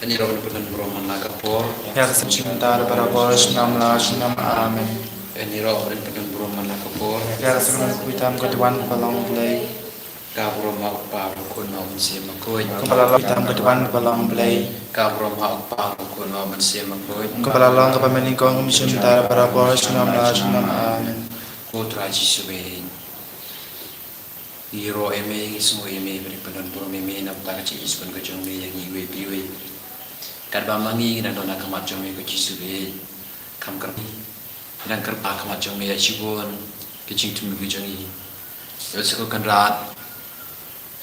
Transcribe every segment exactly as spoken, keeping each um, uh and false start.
Ani rok ni pynlong burom man la ka por. Ïa ka sngewsih mynta bad barabor, shnong la shnong. Amen. Ani rok ni pynlong burom man la ka por. Ïa ka sngewsih mynta ka wan ka long Blei. Ka burom ha u Kpa, u Khun, u Mynsiem Bakhuid. Kumba la long, ka wan ka long Blei. Ka burom ha u Kpa, u Khun, u Mynsiem Bakhuid. Kumba la long, ka ba mynta ka sngewsih mynta barabor, shnong la shnong. Amen. Ko Trai Jisu Blei. Ngi ïaroh ïa me, ngi sngew ïa me, bad ngi pynlong burom ïa me na ka bynta ka jingïasyllok ka jong me ïa ngi iwei pa iwei. Katba ma ngi ngi dang don ha khmat jong me ko Jisu Blei, kham kyrpad, ngi dang kyrpad ha khmat jong me ïa shibun ki jingthmu ki jong ngi. Ïoh sa ko Kynrad,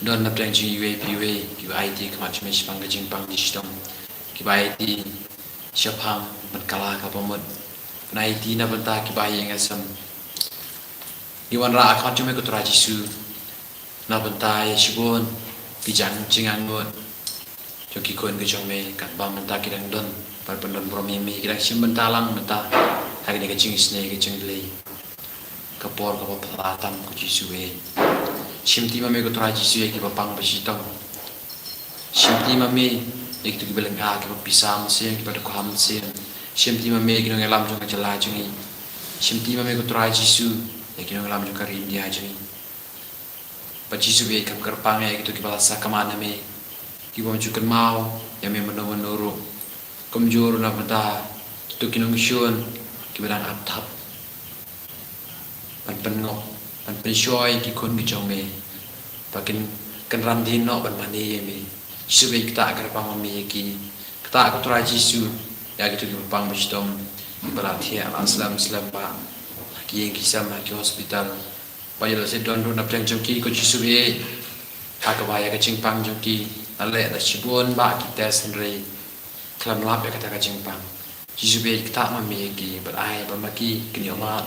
don na pdeng jong ngi iwei pa iwei kiba aiti ha khmat jong me shaphang ka jingpang jingshitom, kiba aiti shaphang ban kylla ka bamut, ban aiti na bynta kiba ïeng ïasem. Ngi wanrah ha khmat jong me ko Trai Jisu na bynta ïa shibun ki jingangnud jong ki khun ki jong me, katba mynta ki dang don ban pynlong burom ïa me, ki dang shim bynta lang mynta ha kane ka jingisynei ka jong Blei. Ka por kaba phylla tam ko Jisu Blei. Shimti ma me ko Trai Jisu ïa kiba pang ba shitom. Shimti ma me ïa kito kiba lynga, kiba pisa mynsiem, kiba dkhot mynsiem. Shimti ma me ïa ki nongïalam jong ka jylla jong ngi. Shimti ma me ko Trai Jisu ïa ki nongïalam jong ka ri India jong ngi. Bad Jisu Blei, kham kyrpang ïa kito kiba la sakma na me, ki bym ju kynmaw ïa me mynno mynno ruh. Kumjuh ruh na bynta kito ki nongshun kiba dang ap thap ban pynngop, ban pynshoi ki khun ki jong me, ba kin kynran dien noh ban mane ïa me. Jisu Blei, ktah kyrpang ma me ïa ki. Ktah ko Trai Jisu ïa kito kiba pang ba shitom, kiba la thiah la slem slem bha ha ki ïing ki sem, ha ki hospital. Ba ïa la sdang don ruh na pdeng jong ki ko Jisu Blei, ha kaba ïa ka jingpang jong ki la leh da shibun bha ki test, hynrei khlem lap ïa kata ka jingpang. Jisu Blei, ktah ma me ïa ki bad ai ba ma ki kin ïohmad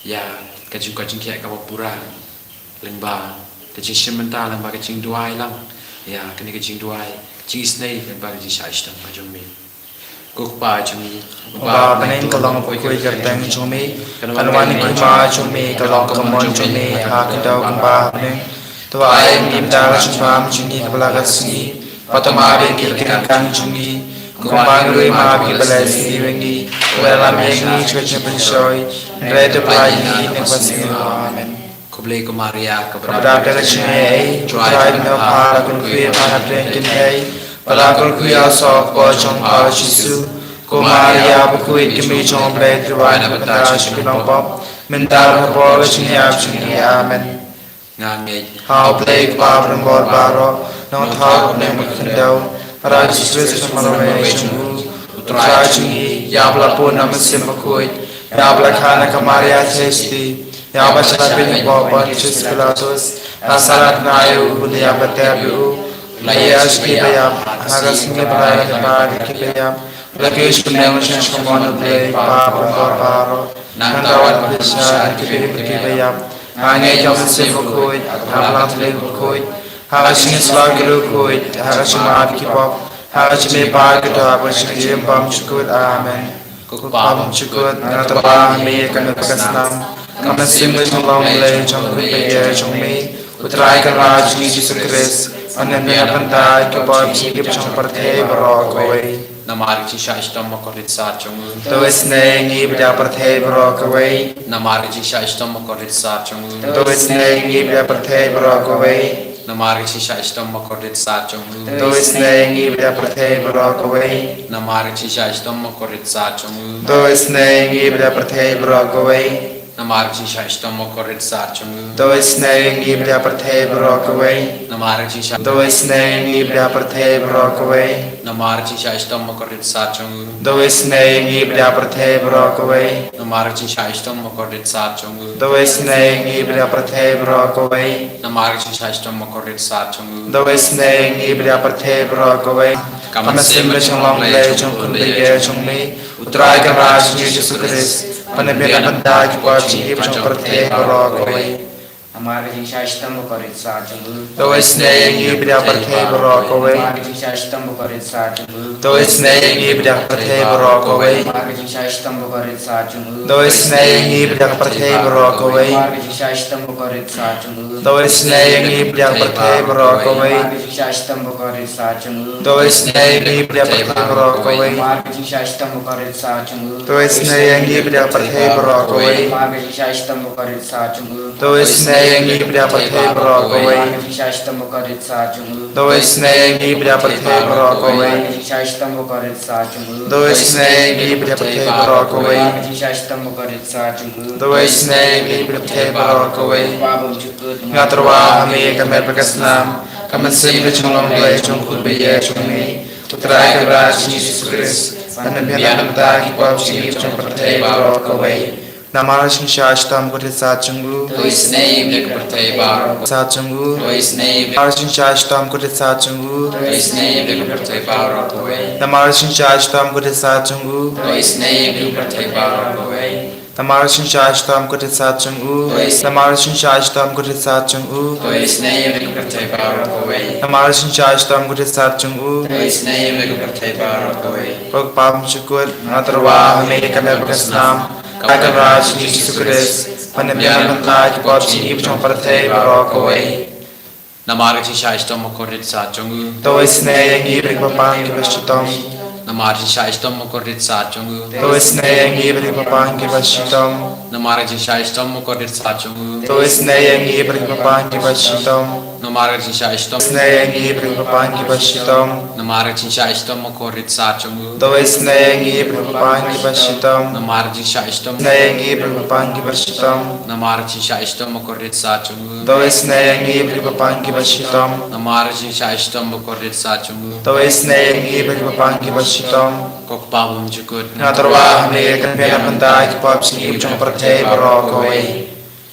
ïa ka jingkoit jingkhiah kaba pura lyngba ka jingshim bynta, lyngba ka jingduwai lang ïa kane ka jingduwai, ka jingisynei lyngba ka jingshah shitom ka jong me. Ko Kpa jong ngi uba ha bneng, ka long bakhuid ka kyrteng jong me, kan wan ka hima jong me, kan long ka mon jong me ha ka khyndew kumba ha bneng. To ai ïa ngi mynta ka jingbam jong ngi kaba la ka sngi, bad to map ïa ngi ki ryngkang jong ngi, kumba ngi ruh ngi map ïa kiba leh sngi ïa ngi. To ym lam ïa ngi sha ka jingpynshoi, hynrei to pyllait ïa ngi na kaba sniew. Amen. Khublei ko Maria, kaba dap da ka jingaiei, U Trai u don ha pha, la kyrkhu ïa pha na pdeng ki kynthei, bad la kyrkhu ïa u soh ka kpoh jong pha u Jisu. Ko Maria bakhuid, ka Kmie jong U Blei, to duwai na ka bynta jong ngi ki nongpop, mynta bad ha ka por ka jingïap jong ngi. Amen. Nga ngeit ha U Blei Kpa Baroh, Nongthaw ha bneng bad ha ka khyndew, bad ha U Jisu Khrist u Trai jong U, U Trai jong ngi, ïa uba la bun na u Mynsiem Bakhuid, ïa uba la kha na ka Maria Theisotti, ïa uba la shah beiñ hapoh Pontius Pilatus, la sahnarphna ïa u, la ïap bad la tep ïa u, la ïaid sha ki ba ïap, ha ka sngi ba lai lyngba ki ba ïap, la kiew sha ka bneng sha ka mon U Blei Kpa Baroh, nangta wat pynshai ïa ki ba ïap. Nga ngeit ha u Mynsiem Bakhuid, ha ka Balang Katholik bakhuid, ha ka jingïasyllok ki riewkhuid, ha ka jingmap ki pop, ha ka jingmihpat ki doh, ha ka jingim bymjukut. Amen. Ko Kpa bymjukut, nga tyrwa ha me ïa kane ka snam. Ka mynsiem ka jinglong Blei jong ka Kynrad jong me, U Trai Kynrad jong ngi Jisu Khrist, un ïa pynbeit na bynta ki pop jong ngi bad jong ka pyrthei baroh kawei. Namar ka jingshah shitom bakordit sar jong u. To isynei ïa ngi bad ïa ka pyrthei baroh kawei. Namar ka jingshah shitom bakordit sar jong u. To isynei ïa ngi bad ïa ka pyrthei baroh kawei. Namar ka jingshah shitom bakordit sar jong u. To isynei ïa ngi bad ïa ka pyrthei baroh kawei. Namar ka jingshah shitom bakordit sar jong u. To isynei ïa ngi bad ïa ka pyrthei baroh kawei. Namar ka jingshah shitom bakordit sar jong u. To isynei ïa ngi bad ïa ka pyrthei baroh kawei. Namar ka jingshah. To isynei ïa ngi bad ïa ka pyrthei baroh kawei. Namar ka jingshah shitom bakordit sar jong u. To isynei ïa ngi bad ïa ka pyrthei baroh kawei. Namar ka jingshah shitom bakordit sar jong u. To isynei ïa ngi bad ïa ka pyrthei baroh kawei. Namar ka jingshah shitom bakordit sar jong u. To isynei ïa ngi bad ïa ka pyrthei baroh kawei. Ka mynsiem ka jinglong Blei jong ka Kynrad jong me, U Trai Kynrad jong ngi Jisu Khrist, un ïa pynbeit na bynta ki pop jong ngi bad jong ka pyrthei baroh kawei. Namar ka jingshah shitom bakordit sah jong u. To isynei ïa ngi bad ïa ka pyrthei baroh kawei. Namar ka jingshah shitom bakordit sah jong u. To isynei ïa ngi bad ïa ka pyrthei baroh kawei. Namar ka jingshah shitom bakordit sah jong u. To isynei ïa ngi bad ïa ka pyrthei baroh kawei. Namar ka jingshah shitom bakordit sah jong u. To isynei ïa ngi bad ïa ka pyrthei baroh kawei. Namar ka jingshah shitom bakordit sah jong u. To isynei ïa ngi bad ïa ka pyrthei baroh kawei. Namar ka jingshah shitom bakordit sah jong u. To isynei ïa ngi bad ïa ka pyrthei baroh kawei. Namar ka jingshah shitom bakordit sah jong u. To isynei ïa ngi bad ïa ka pyrthei baroh kawei. Namar ka jingshah shitom bakordit sah jong u. To isynei ïa ngi bad ïa ka pyrthei baroh kawei. Namar ka jingshah shitom bakordit sah jong u. To isynei ïa ngi bad ïa ka pyrthei baroh kawei. Namar ka jingshah shitom bakordit sah jong u. To isynei ïa ngi bad ïa ka pyrthei baroh kawei. Ko Pa bymjukut. Nga tyrwa ha me ka met bad ka snam, ka mynsiem ka jinglong Blei jong u Khun baïeit jong me, U Trai Kynrad Jisu Khrist, ban pynbiang na ka bynta ki pop jong ngi bad jong ka pyrthei baroh kawei. Namar ka jingshah shitom bakordit sah jong u. To isynei ïa ka pyrthei baroh. Sah jong u. To isynei. Namar ka jingshah shitom bakordit sah jong u. To isynei ïa ka pyrthei baroh kawei. Namar ka jingshah shitom bakordit sah jong u. To isynei ïa ka pyrthei baroh kawei. Namar ka jingshah shitom bakordit sah jong u. To isynei. Namar ka jingshah shitom bakordit sah jong u. To isynei ïa ka pyrthei baroh kawei. Namar ka jingshah shitom bakordit sah jong u. To isynei ïa ka pyrthei baroh kawei. Ko Pa bymjukut, nga tyrwa ha me ka met bad ka snam, ka Kynrad Jisu Khrist, ban pynbiang na ka bynta ki pop jong ngi bad jong ka pyrthei baroh kawei. Namar ka jingshah shitom bakordit sah jong u. To isynei ïa ngi bad ïa ki papan kiba shitom. Namar ka jingshah shitom bakordit sah jong u. To isynei ïa ngi bad ïa ki papan kiba shitom. Namar ka jingshah shitom bakordit sah jong u. To isynei ïa ngi bad ïa ki papan kiba shitom. Namar ka jingshah shitom. Isynei ïa ngi bad ïa ki papan kiba shitom. Namar ka jingshah shitom bakordit sah jong u. To isynei ïa ngi bad ïa ki papan kiba shitom. Namar ka jingshah shitom. Isynei ïa ngi bad ïa ki papan kiba shitom. Namar ka jingshah shitom bakordit sah jong u. To isynei ïa ngi bad ïa ki papan kiba shitom. Namar ka jingshah shitom bakordit sah jong u. To isynei ïa ngi bad ïa ki papan kiba shitom. Ko Pa bymjukut, nga tyrwa ha me ka met na ka bynta ki pop jong ngi bad jong ka pyrthei baroh kawei.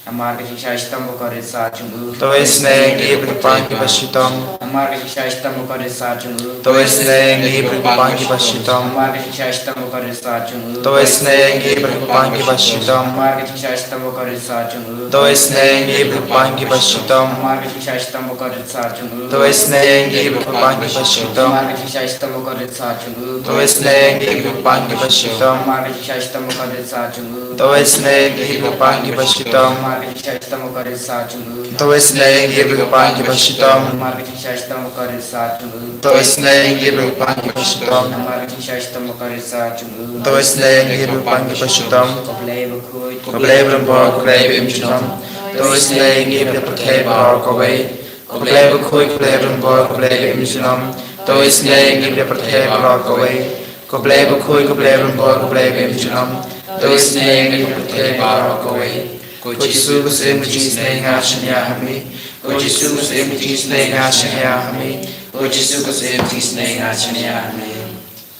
Namar ka jingshah shitom bakordit sah jong u. To isynei ïa ngi bad ïa ki papan kiba shitom. Namar ka jingshah shitom bakordit sah jong u. To isynei ïa ngi bad ïa ki papan kiba shitom. Namar ka jingshah shitom bakordit sah jong u. To isynei ïa ngi bad ïa ki papan kiba shitom. Namar ka jingshah shitom bakordit sah jong u. To isynei ïa ngi bad ïa ki papan kiba shitom. Namar ka jingshah shitom bakordit sah jong u. To isynei ïa ngi bad ïa ki papan kiba shitom. Namar ka jingshah shitom bakordit sah jong u. To isynei ïa ngi bad ïa ki papan kiba shitom. Namar ka jingshah shitom bakordit sah jong u. To isynei ïa ngi bad ïa ki papan kiba shitom. Namar ka jingshah shitom bakordit sah jong u. To isynei ïa ngi bad ïa ki papan kiba shitom. Namar ka jingshah shitom bakordit sah jong u. To isynei ïa ngi bad ïa ki papan kiba shitom. Namar ka jingshah shitom bakordit sah jong u. To isynei ïa ngi bad ïa ki papan kiba shitom. Ko Blei bakhuid, ko Blei ba donbor, ko Blei ba im junom. To isynei ïa ngi bad ïa ka pyrthei baroh kawei. Ko Blei bakhuid, ko Blei ba donbor, ko Blei ba im junom. To isynei ïa ngi bad ïa ka pyrthei baroh kawei. Ko Blei bakhuid, ko Blei ba donbor, ko Blei ba im junom. To isynei ïa ngi bad ïa ka pyrthei baroh kawei. Ko Jisu, ko Syiem ka jingisynei, nga shaniah ha me. Ko Jisu, ko Syiem ka jingisynei, nga shaniah ha me. Ko Jisu, ko Syiem ka jingisynei, nga shaniah ha me.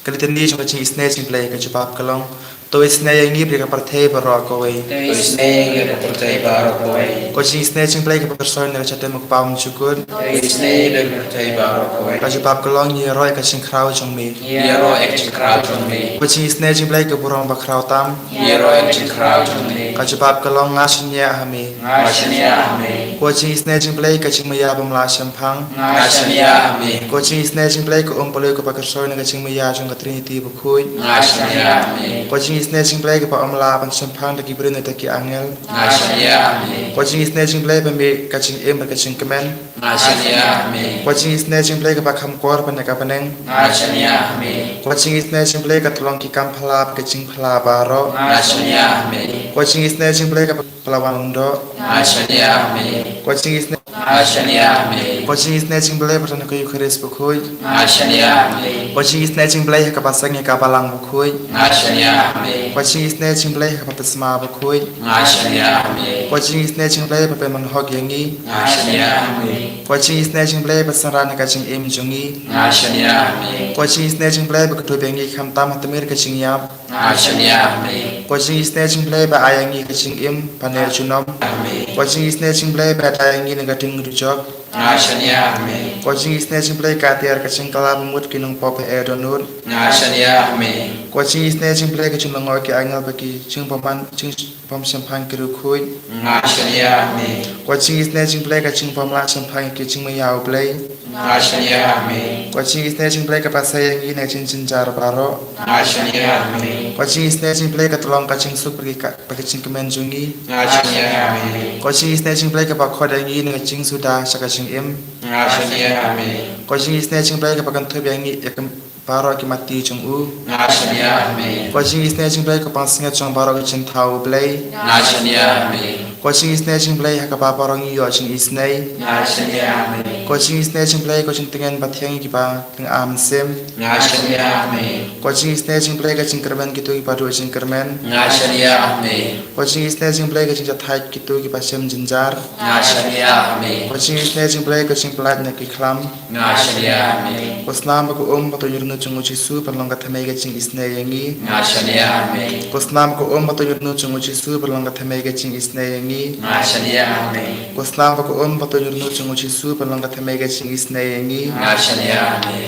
Ka Litani jong ka jingisynei jong U Blei ka jubab ka long: To isynei ïa ngi bad ïa ka pyrthei baroh kawei. To isynei ïa ngi bad ïa ka pyrthei baroh kawei. Ko jingisynei jong U Blei kaba kyrshoi na ka jingim u Kpa bymjukut. To isynei ïa ngi bad ïa ka pyrthei baroh kawei. Ka jubab ka long: Ïaroh ïa ka jingkhraw jong me. Ïaroh ïa ka jingkhraw jong me. Ko jingisynei jong U Blei ka burom bakhraw tam. Ïaroh ïa ka jingkhraw jong me. Ka jubab ka long: Nga shaniah ha me. Nga shaniah ha me. Ko jingisynei jong U Blei ka jingmaïa bym lah shemphang. Nga shaniah ha me. Ko jingisynei jong U Blei ka umpohliew kaba kyrshoi na ka jingmaïa jong ka Trinity bakhuid. Nga shaniah ha me. Ko jingisynei jong U Blei kaba ym lah ban shemphang da ki briew ne da ki angel. Nga shaniah ha me. Ko jingisynei jong U Blei ba mih ka jingim bad ka jingkmen. Nga shaniah ha me. Ko jingisynei jong U Blei kaba kham kor ban ïa ka bneng. Nga shaniah ha me. Ko jingisynei jong U Blei ka tyllong ki kam phylla bad ka jingphylla baroh. Nga shaniah ha me. Ko jingisynei jong U Blei kaba pynlong lyngdoh. Nga shaniah ha me. Ko jingisynei Nga shaniah ha me. Ko jingisynei jong U Blei ba don ha ka Eukharist bakhuid. Nga shaniah ha me. Ko jingisynei jong U Blei ha kaba seng ïa ka balang bakhuid. Nga shaniah ha me. Ko jingisynei jong U Blei ha ka baptisma bakhuid. Nga shaniah ha me. Ko jingisynei jong U Blei ba pynmynhok ïa ngi. Nga shaniah ha me. Ko jingisynei jong U Blei ba synran ïa ka jingim jong ngi. Nga shaniah ha me. Ko jingisynei jong U Blei ba kdup ïa ngi khamtam ha tmier ka jingïap. Nga shaniah ha me. Ko jingisynei jong U Blei ba ai ïa ngi ka jingim ban ïa junom. Amen. Ko jingisynei jong U Blei ba da ïa ngi na ka ding dujok. Nga shaniah ha me. Ko jingisynei jong U Blei, ka tiar ka jingkylla ba mut ki nongpop ha ei dohnud. Nga shaniah ha me. Ko jingisynei jong U Blei, ka jinglyngngoh ki angel bad ki jingbymman, jingbymshemphang ki riewkhuid. Nga shaniah ha me. Ko jingisynei jong U Blei, ka jingbymlah shemphang ki jingmaïa U Blei. Nga shaniah ha me. Ko jingisynei jong U Blei, kaba sei ïa ngi na ka jingjynjar baroh. Nga shaniah ha me. Ko jingisynei jong U Blei, ka tyllong ka jingsuk bad ki ka, bad ki jingkmen jong ngi. Nga shaniah ha me. Ko jingisynei jong U Blei, kaba khot ïa ngi na ka jingsuda sha ka jingim. Nga shaniah ha me. Ko jingisynei jong U Blei, kaba kynthup ïa ngi, ïa ki baroh ki mati jong u. Nga shaniah ha me. Ko jingisynei jong U Blei, ka pansngiat jong baroh ki jingthaw U Blei. Nga shaniah ha me. Ko jingisynei jong U Blei, ha kaba baroh ngi ïoh jingisynei. Nga shaniah ha me. Ko jingisynei jong U Blei, ko jingtngen ba thiang ïa kiba tnga mynsiem. Nga shaniah ha me. Ko jingisynei jong U Blei, ka jingkyrmen kito kiba duh jingkyrmen. Nga shaniah ha me. Ko jingisynei jong U Blei, ka jingjahthait kito kiba shem jynjar. Nga shaniah ha me. Ko jingisynei jong U Blei, ka jingpyllait na ki khlam. Nga shaniah ha me. Ko snam bad ka um bad u jingrynud jong U Jisu, ban long ka thymmei ka jingisynei ïa ngi. Nga shaniah ha me. Ko snam bad ka um bad u jingrynud jong U Jisu, ban long ka thymmei ka jingisynei ïa ngi. Nga shaniah ha me. Ko snam bad ka um bad u jingrynud jong U Jisu, ban long ka thymmei ka jingisynei ïa ngi. Nga shaniah ha me.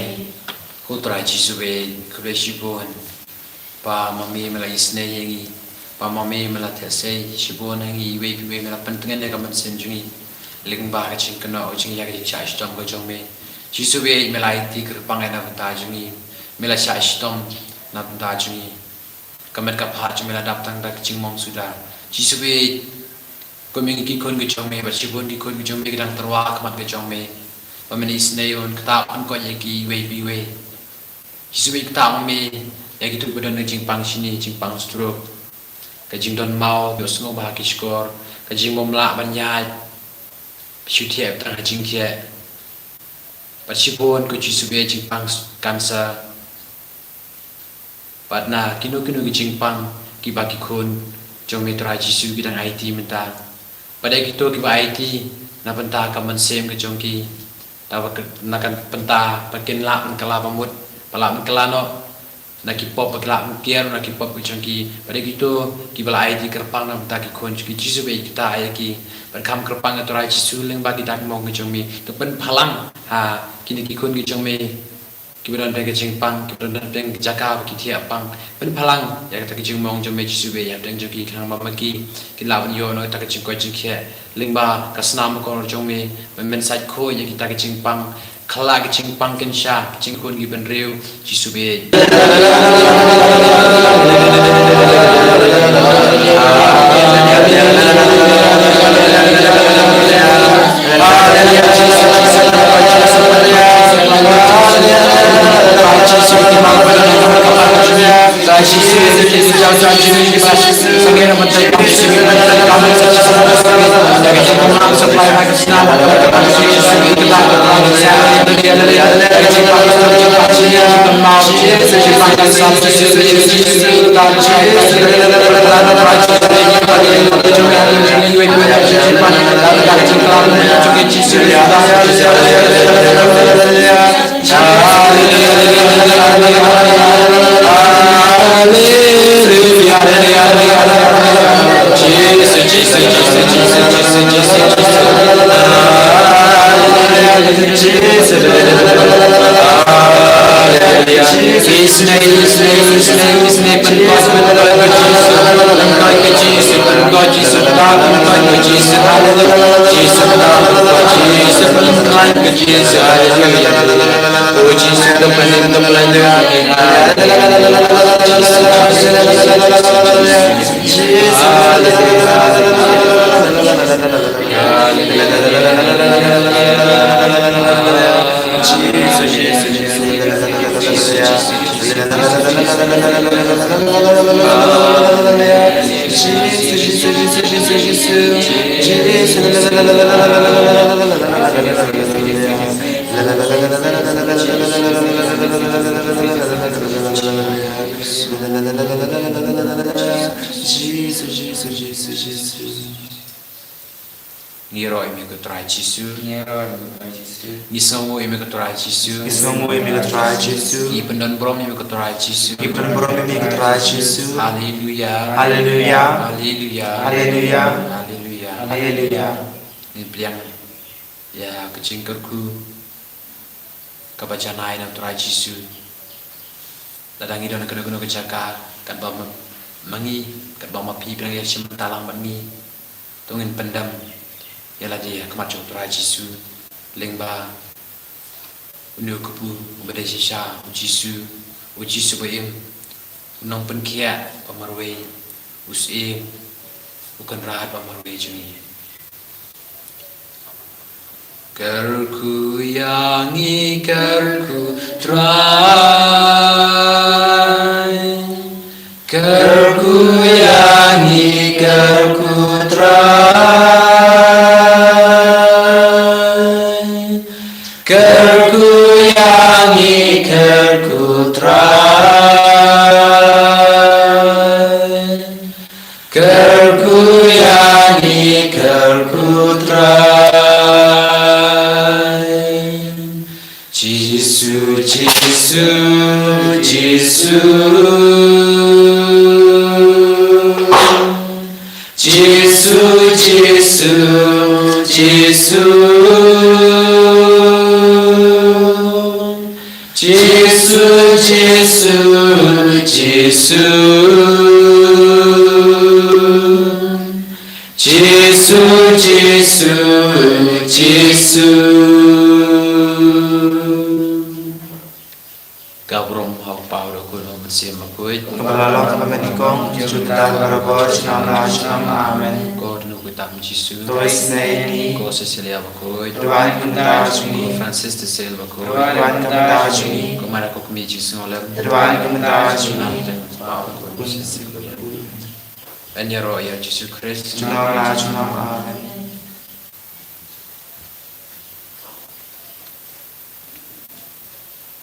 Ko Trai Jisu, khublei shibun. Ba ma me me la isynei ïa ngi, ba ma me me la theh sei shibun ha ngi, iwei pa iwei me la pyntngen ïa ka mynsiem jong ngi lyngba ka jingkynnoh jong ngi ïa ka jingshah shitom ka jong me. Jisu, me la aiti kyrpang ïa na bynta jong ngi, me la shah shitom na bynta jong ngi. Ka met ka phad jong me la dap tang da ka jingmong suda. Jisu, kum ïa ngi ki khun ka jong me, bad shibun ki khun ka jong me ki dang tyrwa ha khmat ka jong me, ba men isynei un ktah un koit ïa ki iwei pa iwei. Jisu, ktah ma me ïa kito kiba don ka jingpang shini, jingpang stroke, ka jingdon maw, ïohsngew bha ki shkor, ka jingbymlah ban ïaid, shu thiah tang ha jingthiah. Bad shibun ko Jisu, jingpang cancer. Bad na kino kino ki jingpang kiba ki khun jong me Trai Jisu ki dang aiti mynta. Bad ïa kito kiba aiti na bynta ka mynsiem ka jong ki, na ka, na ka bynta ba kin lah ban kylla ba mut, ba lah ban kylla noh na ki pop, ba ki lah ban kiar na ki pop ka jong ki. Bad ïa kito kiba la aiti kyrpang na bynta ki khun jong ki, Jisu, ktah ïa ki. Bad kham kyrpang ïa Trai Jisu lyngba ki dak mong ka jong me, to pynphalang ha kine ki khun ki jong me kiba don pdeng ka jingpang, kiba don pdeng ka jaka ba ki thiah pang. Pynphalang ïa kata ka jingmong jong me Jisu, ïa pdeng jong ki khnang ba ma ki kin lah ban ïoh noh ïa kata ka jingkoit jingkhiah lyngba ka snam bakordor jong me. Men, men sait khuid ïa kita ka jingpang, kylla ka jingpang kynsha, ka jingkhun ki bynriew, Jisu. Ngi ïaroh ïa me ko Trai Jisu. Ngi ïaroh ïa me ko Trai Jisu. Ngi sngewnguh ïa me ko Trai Jisu. Ngi sngewnguh ïa me ko Trai Jisu. Ngi pyndon burom ïa me ko Trai Jisu. Ngi pyndon burom ïa me ko Trai Jisu. Haleluya. Haleluya. Haleluya. Haleluya. Haleluya. Haleluya. Ngi pdiang. Ïa ka jingkyrkhu kaba janai na u Trai Jisu. Lada ngi don ha kano kano ka jaka, katba ma, ma ngi, katba ma phi pyrshang ïa shim bynta lang bad ngi, to ngin pyndem ïa lade ha khmat jong u Trai Jisu. Lyngba une u kpu uba dei shisha, u Jisu, u Jisu ba im, u nongpynkhiah ba marwei, u Syiem, u Kynrad ba marwei jong ngi. Kyrkhu ïa ngi, kyrkhu Trai. Kyrkhu ïa ngi, kyrkhu Trai. Kyrkhu ïa ngi, kyrkhu Trai. Kyrkhu ïa ngi, kyrkhu Trai. Jisu, Jisu, Jisu. Jisu, Jisu, Jisu. Jisu, Jisu, Jisu. Jisu, Jisu, Jisu. Ka burom ha u Kpa, u Khun, u Mynsiem Bakhuid. Kumba la long ha ka met nyngkong, junom barabor, junom la junom. Amen. Ko Tnat Bakhuid Jisu. To isynei ïa ngi. Ko Cecilia Bakhuid. To wan kumta jong ngi. Ko Francis de Sales Bakhuid. To wan kumta jong ngi. Ko Maria ka Kmie Jingsngew Lem. To wan kumta jong ngi. Yn ïaroh ïa u Jisu Khrist. Junom la junom. Amen.